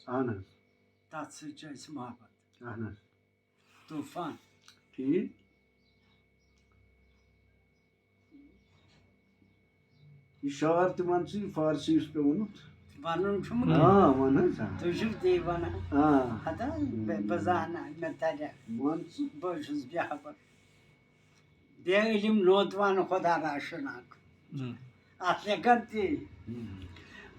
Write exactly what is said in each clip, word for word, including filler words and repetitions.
اہن حظ۔ تَتھ سۭتۍ چھُ اَسہِ محبت۔ اہن حظ۔ طوفان۔ ٹھیٖک۔ یہِ شعر تہِ وَن ژٕ، یہِ فارسی یُس مےٚ ووٚنُتھ۔ وَنُن چھُم آ، وَن حظ، آ۔ تُہۍ چھِو تی وَنان۔ آ۔ ہتا بہٕ بہٕ زانان، مےٚ تَرِ۔ وَن ژٕ۔ بہٕ حظ چھُس بے خبر۔ بے علم نوتوان خدا را شناخت۔ اَتھ لیکھان تہِ۔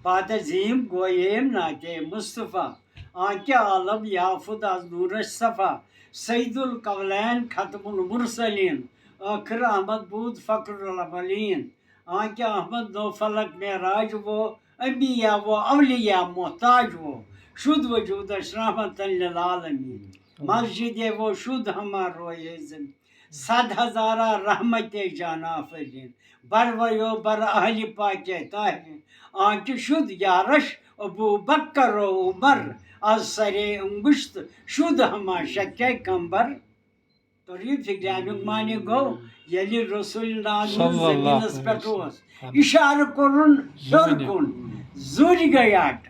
بعد عظیم گویم ناتے مصطفیٰ، آنکہ عالم یافت از نورش صفا، سید القولین ختم المرسلین، آخر احمد بود فخر الاولین، آنکہ احمد نو فلک معراج وہ، انبیاء وہ، اولیاء محتاج وہ، شد وجودش رحمت للعالمین، مسجد وہ شد ہما روئے زمین، صد ہزارہ رحمت جان آفرین، بر ویو بر اہل پاک طاہرین، آنکہ شد یارش ابو بکر و عمر، از سرے انگشت شد ہما شکے کمبر۔ توٚر یہِ فِکرِ، اَمیُک معنی گوٚو، ییٚلہِ رسول ناز صلی اللہ زٔمیٖنَس علیہ پٮ۪ٹھ وسلم۔ اوس، اِشارٕ کوٚرُن ہیوٚر کُن، زوٗنہِ گٔے اَٹ۔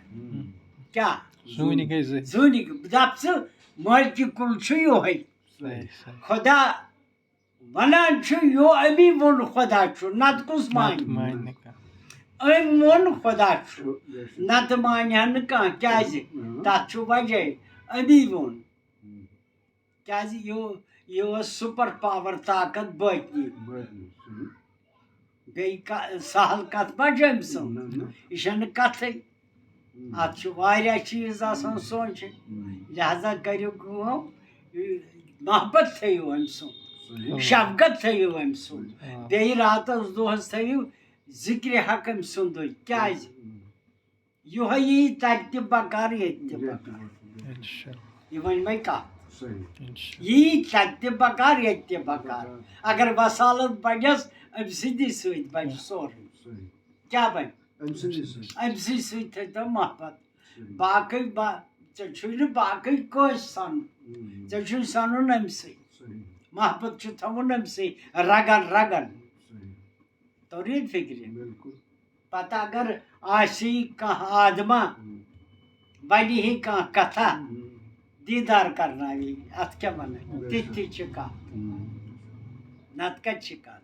کیٛاہ؟ زوٗنہِ گٔے زٕ۔ زوٗنہِ گٔے۔ دَپ ژٕ، مٲلکہِ کُل چھُ یِہوٚے۔ صحیح، صحیح۔ خۄدا وَنان چھُ، یو أمی ووٚن خۄدا چھُ، نَتہٕ کُس مانہِ؟ نَتہٕ مانہِ نہٕ کانٛہہ۔ أمۍ ووٚن خۄدا چھُ، نَتہٕ مانہِ ہا نہٕ کانٛہہ۔ کیٛازِ؟ تَتھ چھُ وجہ، أمی ووٚن۔ کیٛازِ یہِ یہِ اوس سُپر پاور، طاقت بٲطنی۔ بیٚیہِ کا-، سہل کَتھ ما چھِ أمۍ سٕنٛز؟ یہِ چھَنہٕ کَتھٕے۔ اَتھ چھِ واریاہ چیٖز آسان سونٛچٕنۍ۔ لہذا کٔرِو کٲم، یہِ محبت تھٲیِو أمۍ سُنٛد، شفقت تھٲیِو أمۍ سُنٛد۔ بیٚیہِ راتَس دۄہَس تھٲیِو ذِکرِ حق أمۍ سُنٛدُے۔ کیٛازِ؟ یِہوٚے یی تَتہِ تہِ بکار، ییٚتہِ تہِ بکار۔ اِنشاء یہِ ؤنۍ مےٚ کَتھ۔ صحیح۔ اِنشاء یی تَتہِ تہِ بکار، ییٚتہِ تہِ بکار۔ اگر وسالت بَڑٮ۪س، أمۍ سٕنٛدی سۭتۍ بَڑِ سورُے۔ صحیح۔ کیٛاہ بَنہِ؟ أمۍ سٕنٛدی سۭتۍ۔ أمۍ سٕے سۭتۍ تھٲیتو محبت۔ صحیح۔ باقٕے با-، ژےٚ چھُے نہٕ باقٕے کٲنٛسہِ سَنُن۔ ہم۔ ژےٚ چھُے سَنُن أمۍ سٕے۔ صحیح۔ محبت چھُ تھاوُن أمۍ سٕے رَگَن رَگَن۔ صحیح۔ توٚر یہِ فِکرِ؟ بِلکُل۔ پَتہٕ اگر آسی کانٛہہ آدما، ہم۔ وَنہِ ہے کانٛہہ کَتھا، ہم۔ دیٖدار کَرناوی، اَتھ کیٛاہ وَنان؟ بے تہِ شک۔ تہِ چھِ کَتھ۔ ہم۔ نَتہٕ کَتہِ چھِ کَتھ؟